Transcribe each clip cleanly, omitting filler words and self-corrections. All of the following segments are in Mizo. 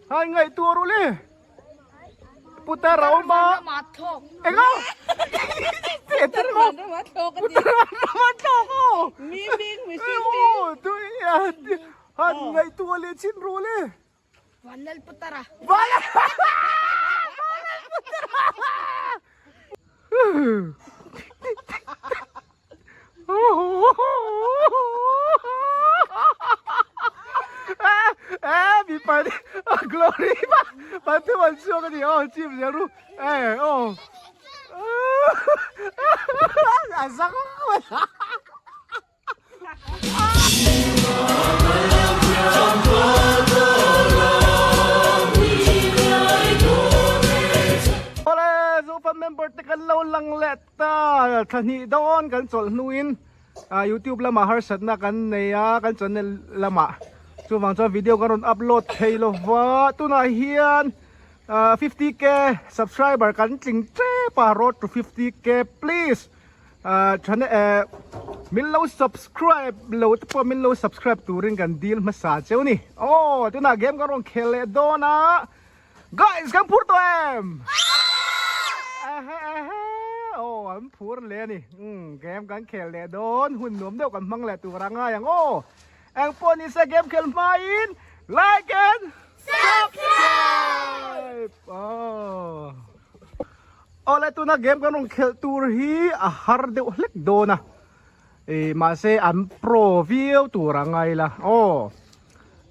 Hai ngaihtuah rawh le. Putar a awm a. Enga? Putar vanram a thlawk a ti. Putar vanram a thlawk aw. Mi hming mihring hming. Han ngaihtuah leh chin rawh le. Vanlal Putara. Vanlal Putara. Eh, mi pa glory pa pa te wan chuak ani oh chim zel ru eh oh a zak Awle Zofa member te kan lo lang leh ta thla hnih dawn kan chawlh hnuin YouTube lamah harsatna kan nei a kan channel lamah chuvang chuan video kan rawn upload thei lova tunah hian 50k subscriber kan tling tep a road to 50k please. Channel eh min lo subscribe lo te pawh min lo subscribe turin kan deal hmasa cheu ni. Aw tunah game kan rawn khel leh dawn a. Guys kan phur tawh em? Ehe ehe aw an phur leh a ni. Umm game kan khel leh dawn hun nuam deuh kan hmang leh tur a ngai ang aw. Eng pawh ni se game khel hmain like and subscribe. Aw. Awle tuna game kan rawn khelh tur hi a har deuh hlek dawn a ih mahse an pro viau tur a ngai la aw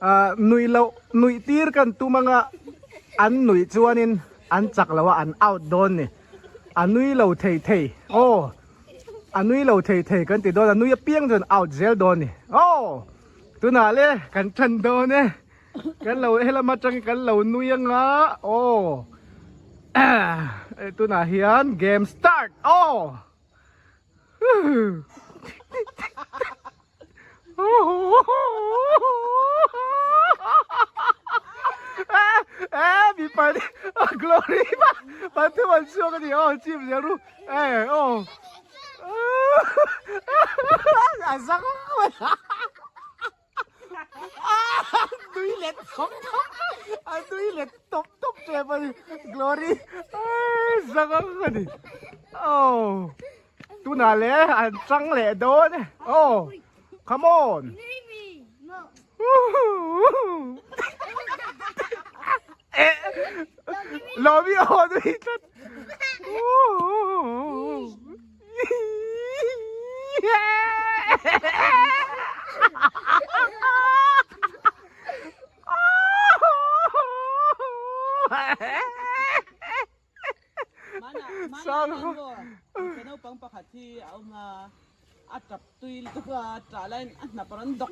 ah nuih loh nuih tir kan tum anga an nuih chuanin an chak lo a an out dawn ni a nui lo thei thei aw a nui lo thei thei kan ti dawn a nui apiang chuan out zel dawn ni aw tunah le kan tan dawn e. Kan lo helam atangin kan lo nui anga aw tunah hian game start aw eh mi pa glory pa pa te wan chuak ani aw chim zel ru eh aw a zak Tui let tawp tawp a tui let tawp tawp tep a ni Glory zak ang a ni oh tunah le an chang leh dawn e oh come on Lawmi aw nui tlat Naupang pakhat hi a awm a, a tap tui lutuk a, tah laiin a hnap a rawn dawk.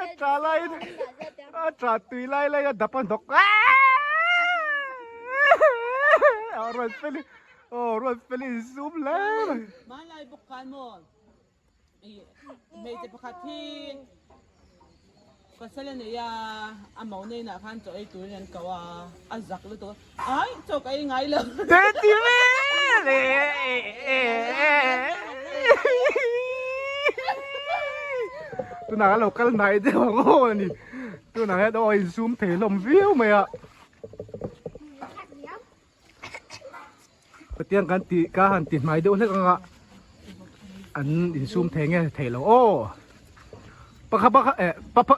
A tah laiin a tah tui lai lai a dap a hnawk a rawn fel aw rawn fel in zoom hle mai. Hmanlai bawk khan maw ih hmeichhe pakhat hi pasal a nei a a mo neinah khan chaw ei turin an ko a a zak lutuk a ai chaw ka ei ngai lo. Teti vel e Tunah kan lo kal hnai deuh ang aw a ni. Tunah hian aw a insum thei hlawm viau mai a. Patiang kan tih ka han ti hnai deuh hlek anga an insum thei nge thei lo aw. Pakha pakha eh pa pa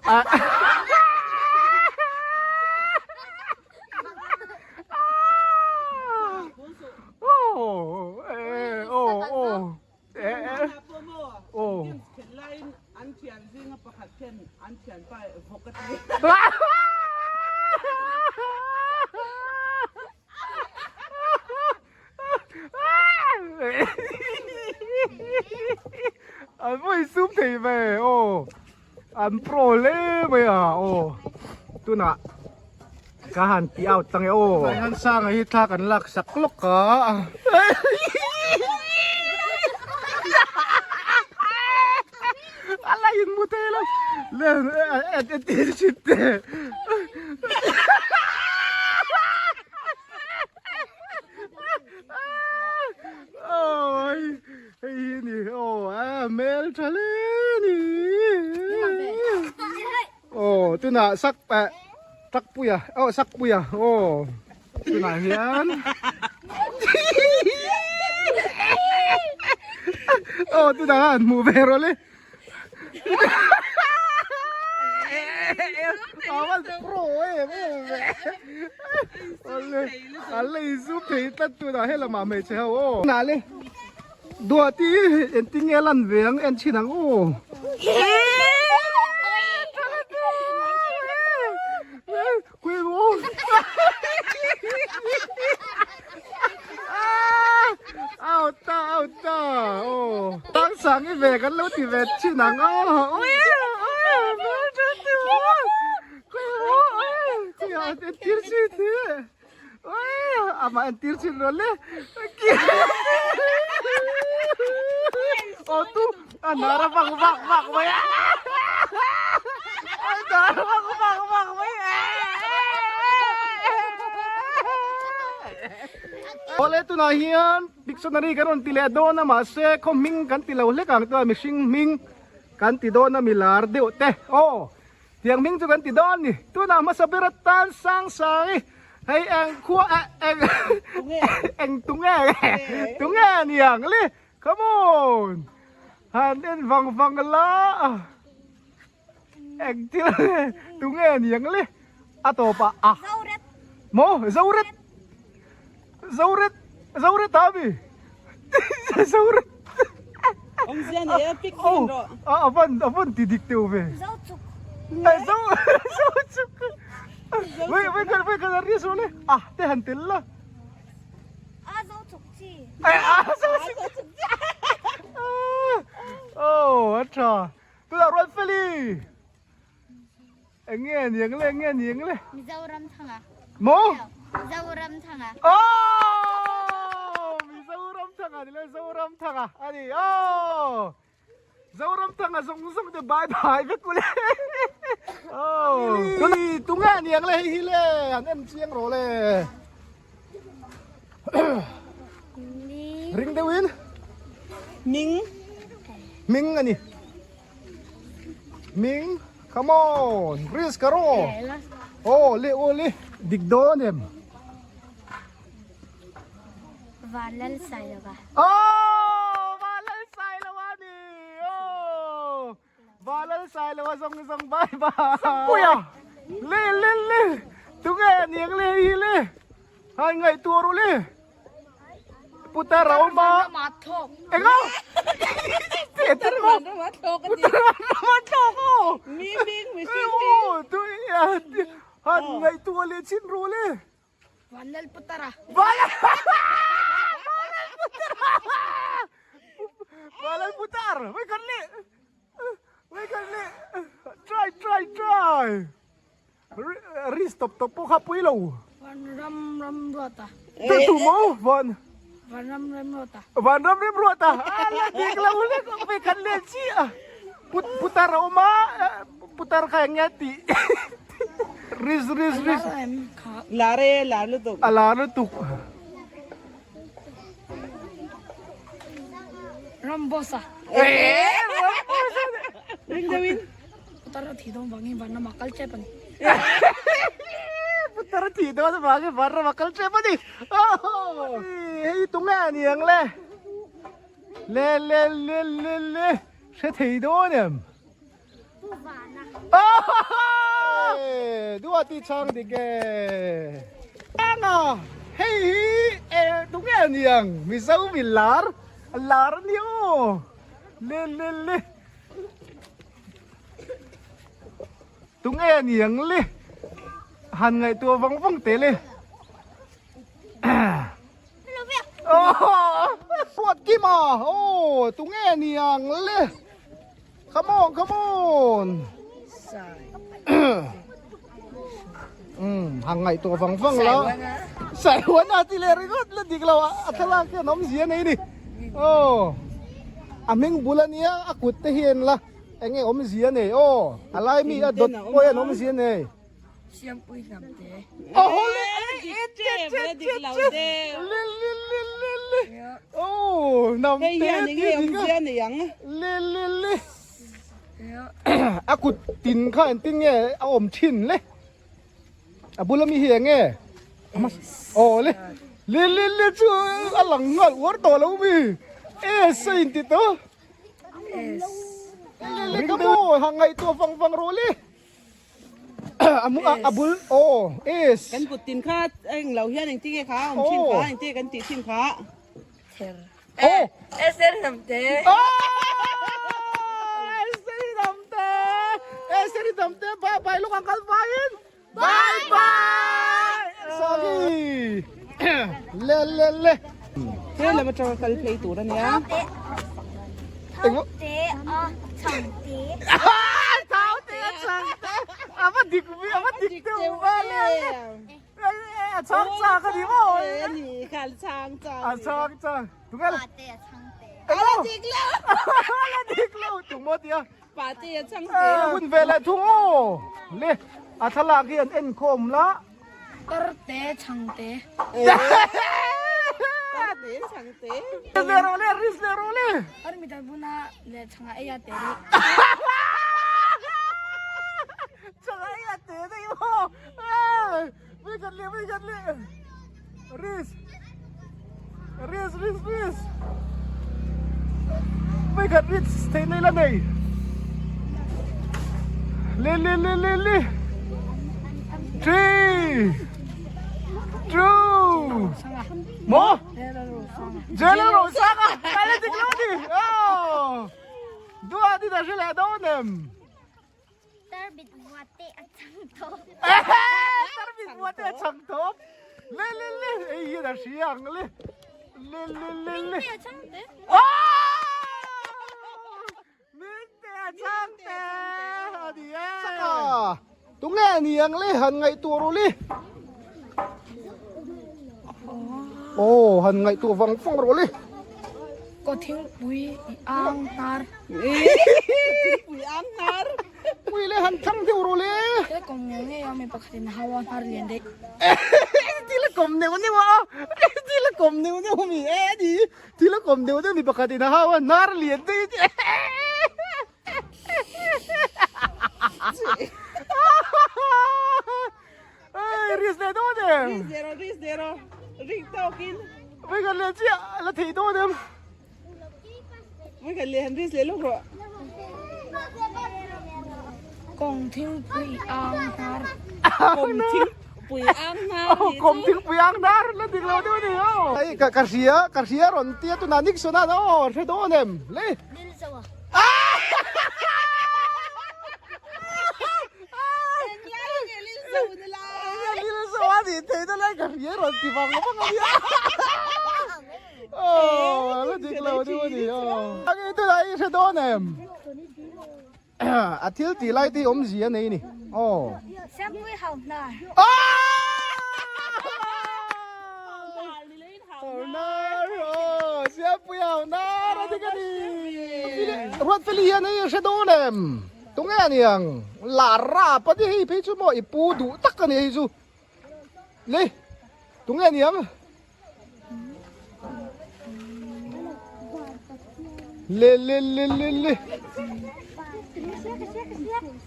An thian zinga pakhat khian an thianpa vawk a ti. An vawi sum thei ve aw an pro hle mai a aw tunah ka han ti out tang e aw han sanga hi thla kan lak sak lawk a a la in mu thei lo le e ti chhit te Ôi, hei hi ni. Mel tha le ni. Oh, tunah sak eh takpuia. Oh, sakpuia. Oh. Tunah hian. Oh, tunah han hmuh ve rawh le. Awan pro em em ve. Alle alle izu phei tlat tunah helamah hmeichhe ho aw. Tunah le Duati engtin nge lan ve ang en chhin ang aw. Out ta out ta aw tang sang i ve kan lo ti ve chin ang aw entir chi thi ama entir chin rawh le aw tu a nar a vak vak vak mai a a nar a vak vak vak mai Awle tunah hian dictionary kan rawn ti leh dawn a mahse khaw hming kan ti lo hlek ang chuan mihring hming kan ti dawn a milar deuh te aw tiang hming chu kan ti dawn ni tunah hmasa ber atan sang sang i hei eng khua eng eng tunge tunge niang le come on han en vang vang la eng thil tunge niang le a tawpah a maw zoret zoret zoret a mi zoret awmzia nei a pic hin rawh a a van a van ti dik teuh ve zochuk zo zochuk wei wei kan wei kan ri saw le a te han tel la a zochuk chi a zochuk oh a tha tunah Ruatfeli Eng nge niang le, eng nge niang le? Mizoram thanga. Maw? Mizoram thanga. Oh! Mizoram thanga ni le Zoram thanga ani. Oh! Zoram thanga zawng zawng te bye bye vek ule. Oh! Tunge niang le hei hi le an en chiang rawh le. Ring deuhin. Ming. Ming ani. Ming, come on, risk ka ro. Oh, le oh le, dik dawn em. Vanlal Sailova. Oh, Vanlal Sailova ni. Oh, Vanlal Sailova zawng zawng bye bye. Puia, le le le, tunge niang le hi le. Hai ngaih tur u le. Putar a awm a. Eng a? Putar a thlawk a ti. Putar a thlawk aw. Mi ming mi hring ming. Aw tu han ngaihtuah leh chin ru le. Vanlal Putara. Vanlal Putara. Vanlal Putar. Wei kan le. Wei kan le. Try try try. Ri stop tawp pawh kha pui lo. Van ram ram ruat a. Tu tu maw van. Van ram rem ruat a. Van ram rem ruat a. A la dik lo le ka pe khan le chi a. Put putar a awm a putar kha eng nge tih. Riz riz riz. Lar e lar lutuk. A lar lutuk. Ramboss a. Ramboss a. Ring deuhin. Putar a thih dawn vangin vanram a kal tep a ni. Putar a thih dawn vangin vanram a kal tep a ni. Hei tunge a ni ang le. Le le le le le hre thei dawn em. Pu Vana. Duati chang dik e. Anga hei hi e tunge a ni ang Mizo mi lar lar a ni aw. Le le le. Tunge a ni ang le han ngaihtuah vang vang teh le Ruat kim a aw tunge a ni ang le come on come on um han ngaihtuah vang vang la Saiwan a ti leh ringawt la dik lo a thlalak hian awmzia nei ni aw a hming bul a nia a kut te hian la Eng nge awmzia nei aw? A lai mi a dawt pawh hian awmzia nei. Siampui hnam te. Aw le e che che che che le le le le le. le oh nam Hei te hian eng ti nge ding a awmzia nei ang? Le le le a kut tin kha engtin nge a awm thin le a bula mi hi eng nge aw le le le le chu a lang nghal uar tawh lo mi S a inti tawh le le ka maw ha ngaihtuah vang vang rawh le a mu a bul aw S Kan kut tin kha eng lo hian engtin nge kha a awm thin kha engtin nge kan tih thin kha. Oh! Esther Hnamte. Oh! Esther Hnamte! Esther Hnamte, bye bye luk ang kal vain. Bye bye! Sorry. Le le le. He lam atanga kal phei tur a nia. Thau te a chhang te. Thau te a chhang te. Ava dik vi, ava dik deuh va le le. A chhang chak a ni maw? A ni kha a chhang chak. A chhang chak. Tunge Pa te a chhang te. A la dik lo. A la dik lo. Tung maw tia? Pa te a chhang te. Hun ve leh thung aw. Le a thlalak hi an enkhawm la. Tar te chhang te. Tar te chhang te. Riz le rawh le, riz le rawh le. Tar mi tar buna le chhanga ei a te ri. Chhanga ei a te daih maw. Wei khat leh, wei khat leh. Riz. Riz, riz, riz. Wei khat riz thei nei la nei. Le, le, le, le, le. Three. Two. Mo? Jelo ro sanga. Kale dik lo ni. Oh. Dua ti da hre leh dawn em. Tarbit vuate a chang tawp. Tarbit vuate a chang tawp. Le le le ei hian a hria ang le. Le le le le. Mingte a chang te. Mingte a chang te. A ni e. Saka. Tunge ni ang le han ngaihtuah ru li. Oh han ngaihtuah vang vang ru li. Kaw thingpui i ang hnar. Thingpui ang hnar. Pui le han thlang deuh rawh le. He kawm ngei ngei a mi pakhatin a hau a hnar lian daih. Thil a kawm neuh neuh a, thil a kawm neuh neuh mi e ni. Thil a kawm neuh neuh mi pakhatin a hau a hnar lian daih. Ei risk leh dawn em? Risk leh rawh, risk leh rawh. Ring tawkin. Vei kan leh chiah la thei dawn em? Vei kan leh han risk leh lawk rawh. Kawng thingpui ang hnar. Kawng thingpui ang hnar. Kawng thingpui ang hnar la dik lo deuh a ni aw. Ei ka ka hria ka hria rawn tia tunah Nixon a aw hre dawn em? Le. Lilzo a. A thil tih lai te hi awmzia a nei a ni aw. Siampui hau hnar. Hau hnar aw Siampui hau hnar a ni ka ni. Ruatfeli hian hei a hre dawn em? Tunge a niang? Lar rap a ni hei phei chu maw i pu duh tak a ni hei chu. Le tunge a niang? Le le le le le.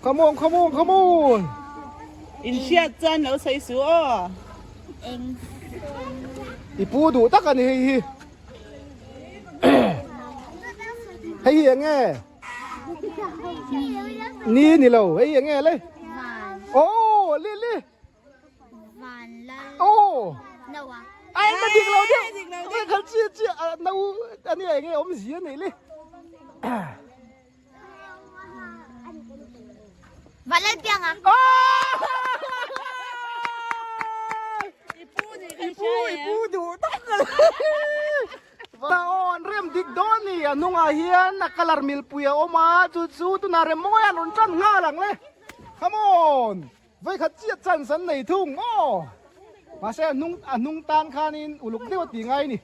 Come on come on come on. In hriat chuan lo sawi su aw. Eng. I pu duh tak a ni hei hi. Hei hi eng nge? Ni ni lo hei eng nge le oh li li oh ai na dik lo deuh ai khal chi chi no ani eng nge awm zia nei le Vanlalpianga Ipu ipu duh tak Ta aw an rem dik dawn ni a hnungah hian a colour milpui a awm a chu chu tunah rem mawi an rawn tan nghal ang le come on vawikhat chiah chance an nei thung aw mahse a hnung a hnung tan khanin uluk deuh a tih ngai a ni.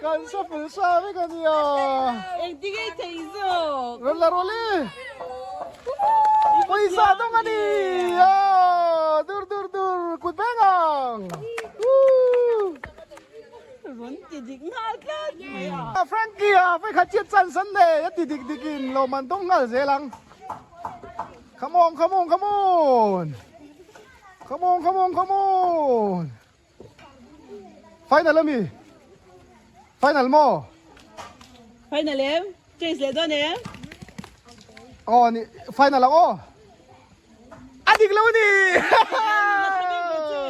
Kan shuffle sa vek a nia. Engtin nge thei zawk? Rawn la rawh le. Pawisa dawng a ni. Aw dur dur dur kut veng ang. Rawn ti dik nghal tlat mai a. Frankie a vawikhat chiat chan san nei a ti dik dik in lawmman dawng nghal zel ang. Come on come on come on. Come on come on come on. Final ami? Final maw? Final em? Change leh dawn em? Aw ni final ang aw. A dik lo ni.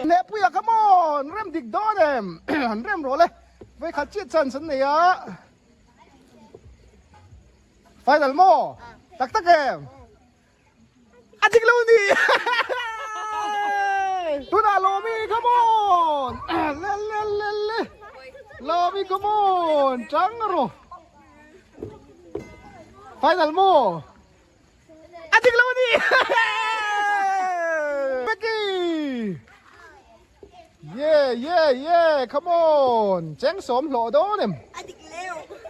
Nehpuia come on rem dik dawn em? Han rem rawh le. Vawikhat chiah chance an nei a. Final maw? Tak tak em? A dik lo ni. Tunah Lawmi come on. Le le le le. Lawmi come on. Chang ro. Final mo. A dik lo ni. Becky. Yeah yeah yeah come on. Cheng som hlo dawn em.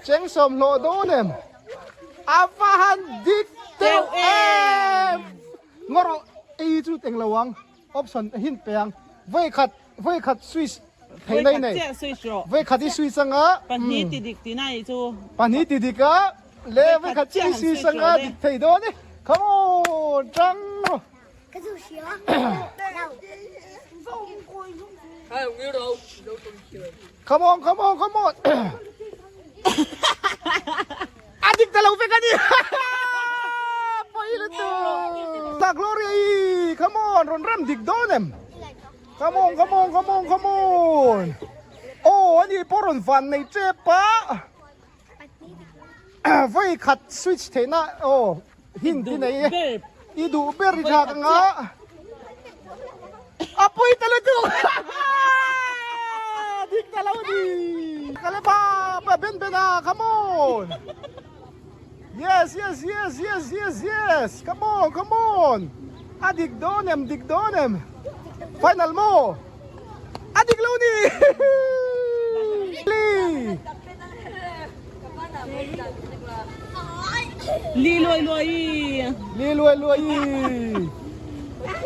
Cheng som hlo dawn em. A va han dik deuh em. Ngawrh ei chu teng lo ang. Option a hint pe ang. Voi khat voi khat switch thei nei nei. Voi khat i switch anga. Pahnih ti dik ti nai chu. Pahnih ti dik a le voi khat chi switch anga dik thei dawn e. Come on tang ro. Come on, come on, come on. A dik ta lo vek a ni. Pawi lutuk. Ta Gloria i, come on, rawn rem dik dawn em? Come on, come on, come on, come on. Oh, ani pawh rawn van nei tep a. Vawi khat switch theihna aw hint i nei e i duh ber i thlak anga a pui ta lutuk dik ta lo ni ka le pa pa ben ben a come on yes yes yes yes yes yes come on come on a dik dawn em dik dawn em final maw A dik lo ni! Li luai luai. Li luai luai.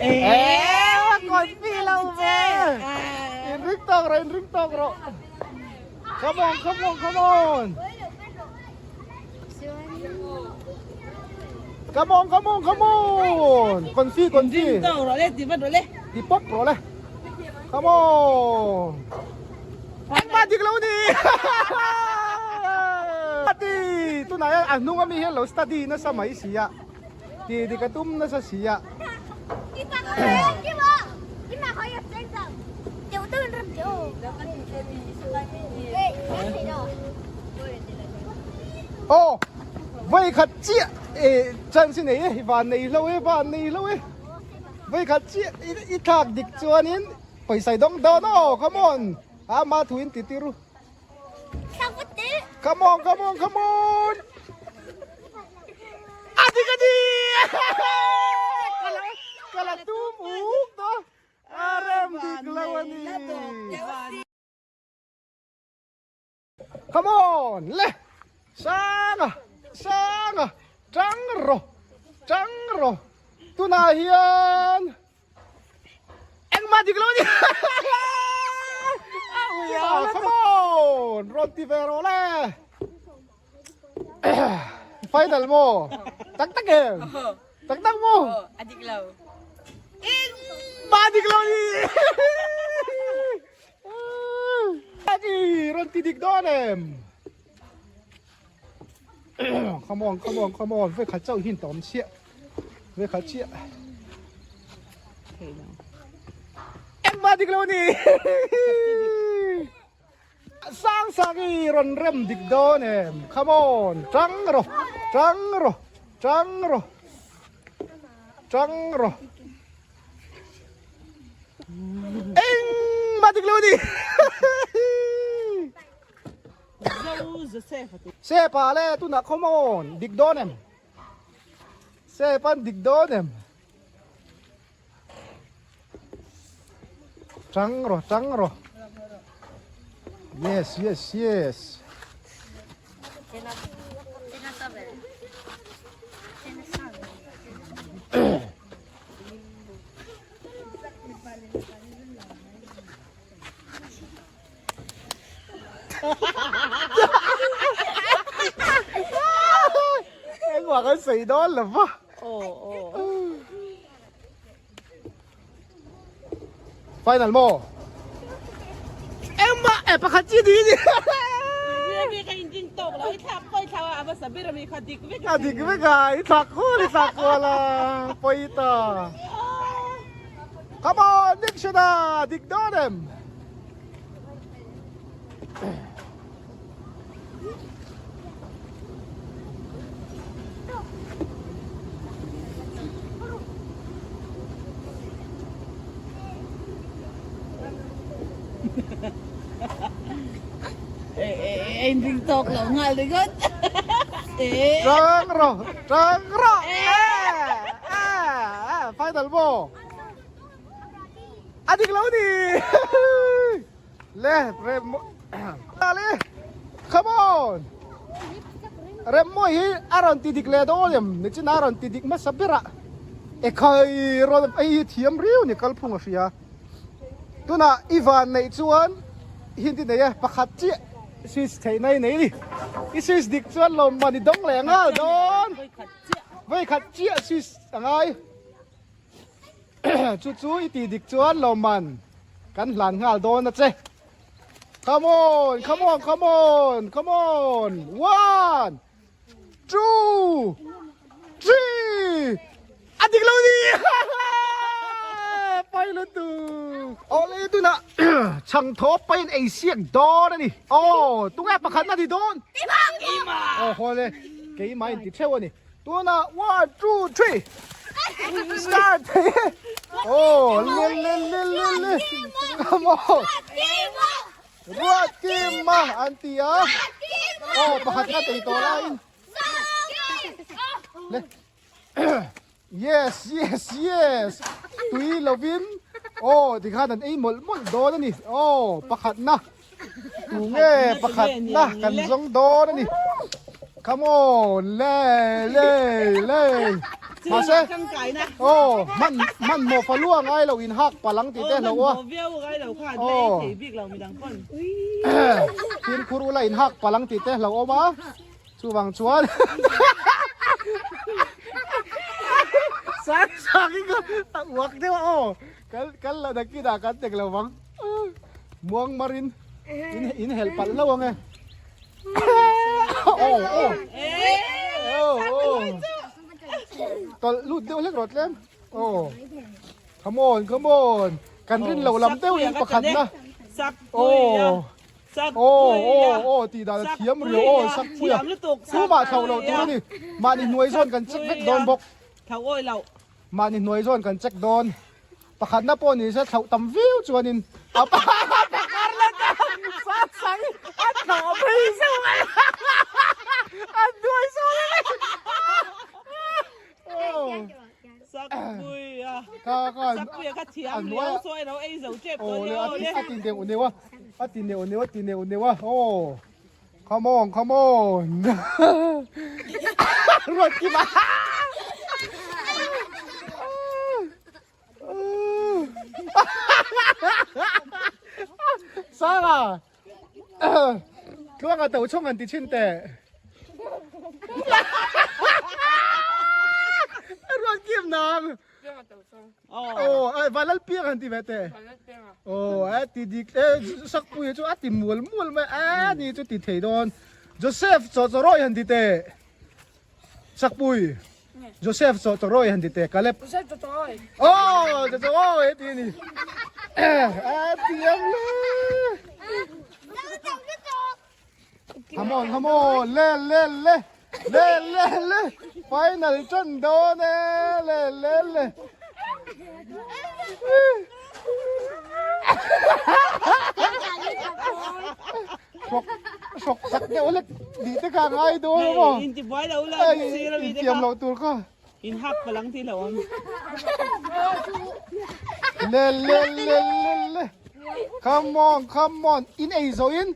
Eh, kon pi lo ve. In ring tawk ro, in ring tawk ro. Come on, come on, come on. Come on, come on, come on. Confi, confi. Ring tawk ro le, ti vat ro le. Ti pop ro le. Come on. Engmah dik lo ni. Ti tunah hian a hnung ami hian lo study nasa mai si a. Ti dik a tum nasa si a. Aw vawi khat chiah eh chance i nei e i van nei hlo e van nei hlo e vawi khat chiah i thlak dik chuanin pawisa i dawng dawn aw come on a ama thuin ti tir u come on come on come on a dik a ni ka la tum uk ta a rem dik lo a ni. Come on le sanga sanga tang ro tang ro tunah hian engmah dik lo a ni come on rawn ti ve rawh le final maw tak tak em tak tak maw a dik lo engmah dik lo a ni. Ati rawn ti dik dawn em? Come on, come on, come on. Ve khat chauh hin tawm chiah. Ve khat chiah. Engmah dik lo ni. Sang sang i rawn rem dik dawn em? Come on. Tang ro. Tang ro. Tang ro. Tang ro. Engmah dik lo ni. Sepa le tunah come on dik dawn em? Sepan dik dawn em? Tang ro tang ro. Yes yes yes. sawi dawn lo va. Aw aw. Final maw? Engmah e pakhat chi ni ni. Mi ka in ding tawk lo i thlak pawi thlau a hmasa ber ami kha dik vek a dik vek a i thlak kual i thlak kual a pawi ta. Come on Dikshana dik dawn em? Ending tawk lo nghal ringawt. Tang ro, tang ro. Final maw? A dik lo ni. Le rem le come on rem mawi hi a rawn ti dik leh dawn em ni chin a rawn ti dik hmasa ber a e khai rawn ei hi thiam riau ni kalphung a hria tunah i van neih chuan hindi nei e pakhat chiah switch theih na i nei ni i switch dik chuan lawmman i dawng leh nghal dawn vawikhat chiah switch a ngai. Chu chu i tih dik chuan lawmman kan hlan nghal dawn a che. Come on, come on, come on, come on. One, two, three. A dik lo ni. Pai lutu. Awle tuna chhang thaw pain ei siak dawn a ni. Aw, tunge pakhat na ti dawn? Aw, haw le. Keimah in ti theuh a ni. Tuna 1 2 3 start oh le le le le le come on ruat kim ma an ti a oh pakhat na tei tawh laiin le yes yes yes tui lovin oh tikhan an ei mawlh mawlh dawn a ni oh pakhat na Tunge pakhat na kan zawng dawn a ni. Come on, le le le. Mahse, oh, man man maw falua ngai lo in hak palang tih te hlo a. Oh. Fimkhur ula in hak palang tih te hlo awm a. Chuvang chuan Sang sang in ka uak deuh a aw. Kal kal la nakinah kan tek lo vang. Muang marin in in helh palh hlauh ang e. Aw aw. Aw aw. Tawlh lut deuh hlek rawh tlem. Aw. Come on, come on. Kan rin lo lam deuh in pakhat na. Aw. Aw aw aw tih dan a thiam riau aw Sakpuia. Tumah thlauh loh tur a ni. Mahni hnuai zawn kan check vek dawn bawk. Mahni hnuai zawn kan check dawn. Pakhatna pawh ni se thlauh tam viau chuanin a pakar la ta sang sang a thlauh phei zeuh mai a duai zeuh mai Sakpuia ka ka Sakpuia ka thiam riau saw ero ei zo tep tawh nia aw le a ti neuh neuh a a ti neuh neuh a ti neuh neuh a aw come on come on ruat kim a Sara Tluanga to chhawng an ti thin teh Ruat kim nang Oh ai vanlal piang an ti ve teh Oh a ti dik e sakpui chu a ti mual mual mai a ni chu ti thei dawn Joseph chaw chaw rawi han ti teh Sakpui Joseph chaw chaw rawi han ti teh Caleb Joseph chaw chaw rawi Oh chaw chaw rawi ti ni a ti em le Come on come on le le le le le le final chân dawn e le le le Hrawk hrawk sak deuh hlek tih te kha ngai dawn a maw? In ti buai lo la sir a mi te kha. In tiam loh tur kha. In hak palang ti lo ang. Le le le le le. Come on come on in ei zo in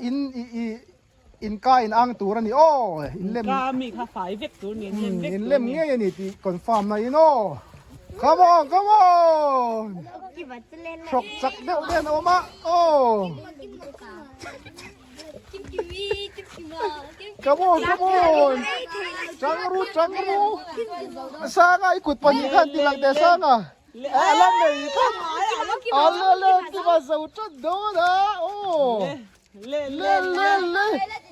in i i in ka in ang tur a ni aw in lem. Ka mi kha fai vek tur ni in lem vek tur ni. In lem ngei a ni tih confirm na in aw. Come on come on. Hrawk chak deuh te an awm a aw. Come on, come on. Chang ru, chang ru. Sanga i kut pahnih khan ti lang teh Sanga. A la nei tlat. A la le ti va zo tlat dawn a. Aw. Le le le.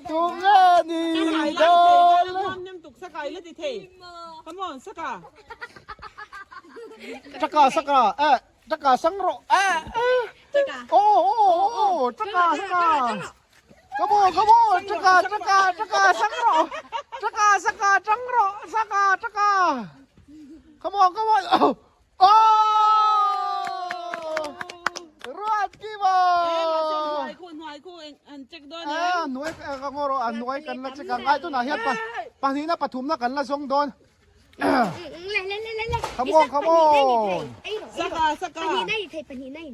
Tunge ni dawn le. Come on, saka. Chaka saka. Eh. Chaka sang rawh eh eh aw aw aw chaka saka come on come on chaka chaka chaka sang rawh chaka saka chang rawh saka chaka come on come on aw ruat ki maw a hnuai ka ngaw rawh a hnuai kan la check ang ai tunah hian pahnihna pathumna kan la zawng dawn. Come on, come on. Saka, saka.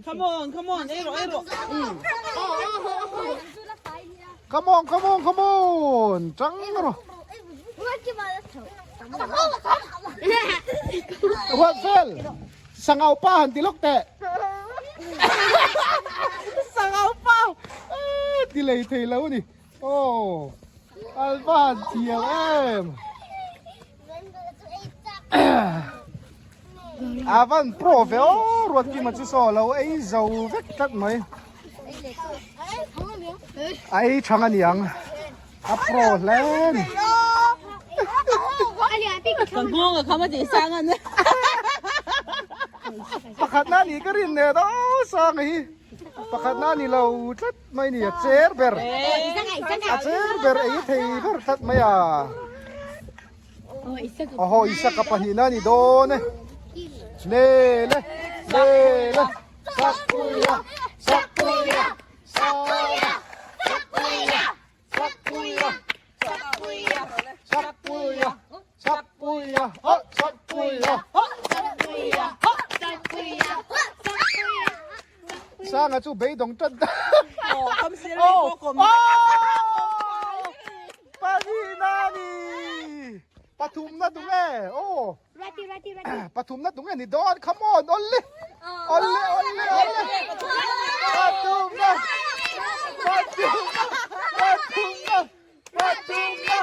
Come on, come on. Ei rawh, ei rawh. Come on, come on, come on. Chang rawh. Ruat fel. Sangau pa han ti lawk teh. Sangau pa. Ti lei thei lo ni. Aw alva han thiam em a van pro ve aw ruat kima chu saw lo ei zo vek tlat mai a ei thang a niang a pro hle a ni. Ka nghawng a kham a tih sang a ni. Pakhat na ni ka rin nen aw sang hi pakhat na ni lo tlat. Mai ni a cher ber a cher ber ei thei ber tlat mai a aw Isaka pahnihna a ni dawn e le le le le Sakpuia Sakpuia Sakpuia Sakpuia Sakpuia Sakpuia oh Sakpuia Sanga chu beidawng tat ta. Pahnihna a ni. Pathumna tung e. Aw. Pathumna tung e ni dawn. Come on. Awle. Awle awle awle. Pathumna. Pathumna. Pathumna. Pathumna.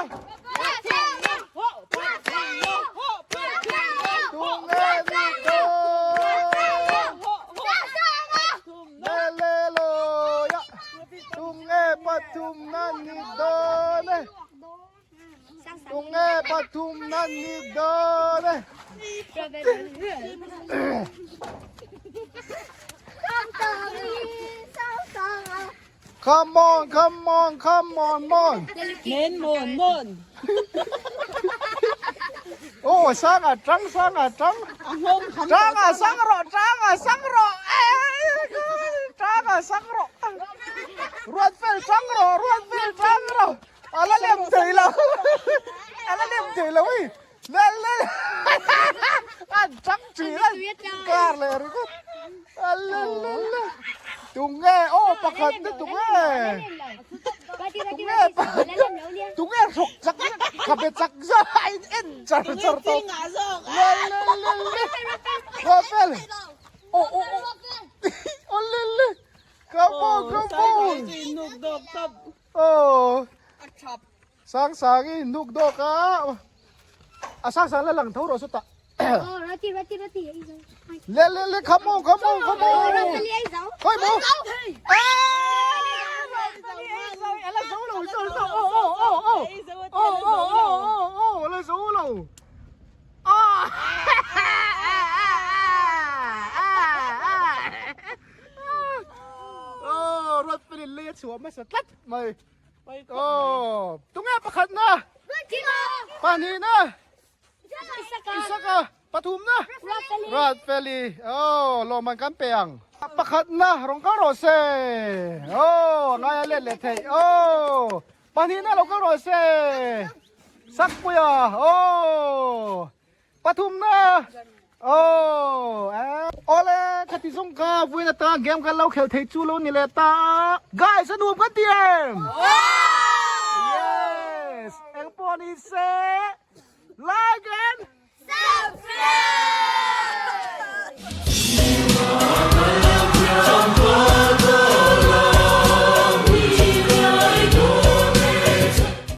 Tung e ni dawn. Hallelujah. Tung e pathumna ni dawn e. Tung e pathumna ni dawn e. Come on, come on, come on, mon. Men mon mon. Oh, sang à trắng, sang à trắng. Trắng à sang rồi, trắng à sang rồi. Trắng à sang rồi. Ruột phèl trắng rồi, ruột phèl trắng rồi. À la lem thei lo. À la lem thei lo ui. Le le. An trắng chỉ lên. Kar le ri gut. A le le le. Tunge, oh pakhat te tunge. Tunge pakhat. Tunge ruk chak khabe chak za a in en char char tawh. Le le le le. Rafael. Oh oh oh. Oh le le. Come on, come on. Oh. Sang sang i nuk dawk a. A sang sang la lang tho rawh sawtah. Le le le come on come on come on. Khoi mo. Ala zo lo zo zo oh oh oh oh. Oh oh oh oh oh ala zo lo. Oh. Oh, ruat felin lei a chhuah hmasa tlat mai. Aw, tunge pakhatna? Pahnihna? Isaka pathumna? Ratfeli. Aw, lawmman kan pe ang. Pakhatna rawn kal rawh se. Aw, ngai a let leh theih. Aw, pahnihna lo kal rawh se. Sakpuia. Aw. Pathumna! Aww! Awle! Khati zawng kha vawiin atanga game kan lo khelh thei chu lo ni leh ta a. Guys, a nuam kan ti em? Yes! Engpawh ni se, like and subscribe!